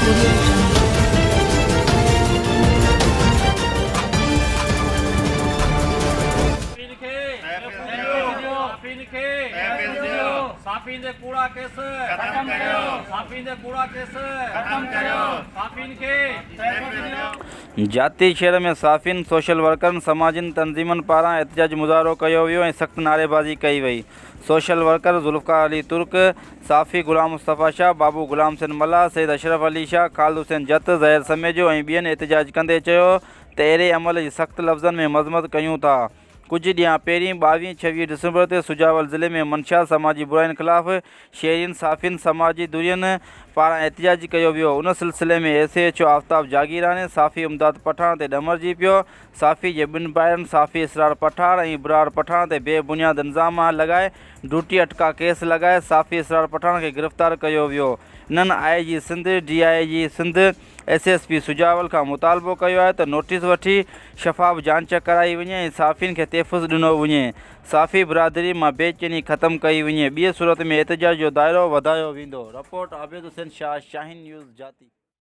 Audio Jungle. صحافين کي صحافين کي صحافين تي ڪوڙا ڪيس ختم ڪريو صحافين تي ڪوڙا ڪيس ختم ڪريو صحافين کي جاتي شهر ۾ صحافين، سوشل ورڪرن، سماجين تنظيمن پاران احتجاجي مظاهرو ڪيو ويو ۽ سخت نعريبازي ڪئي وئي. سوشل ورڪر ذوالفقار علي ترڪ، صحافي غلام مصطفيٰ شاهه، بابو غلام حسين ملاح، سيد اشرف علي شاهه، خالد حسين جت، ظهير سميجو ۽ ٻين احتجاج ڪندي چيو ته اهڙي عمل جي سخت لفظن ۾ مذمت ڪيون ٿا. ڪجهه ڏينهن پهرين ٻاويهين ڇويهه ڊسمبر تي سجاول ضلعي ۾ منشيات سماجي براين خلاف شهرين، صحافين، سماجي ڌرين پاران احتجاج ڪيو ويو ان سلسلي ۾ S H O Aftab Jagirani صحافي امداد پٺاڻ تي ڏمرجي پيو صحافي جي ٻن ڀائرن صحافي اسرار پٺاڻ ۽ ابرار پٺاڻ تي بي بنياد الزام لڳائي ڊيوٽي اٽڪا ڪيس لڳائي صحافي اسرار پٺاڻ کي گرفتار ڪيو ويو انهن I G Sindh, D I G Sindh, S S P Sujawal کان مطالبو ڪيو آهي ته نوٽيس وٺي شفاف جانچ ڪرائي وڃي ۽ صحافين کي تحفظ ڏنو وڃي، صحافي برادري مان بي چيني ختم ڪئي وڃي، ٻي صورت ۾ احتجاج جو دائرو وڌايو ويندو، رپورٽ، عابد حسين شاهه، شاهين نيوز، جاتي.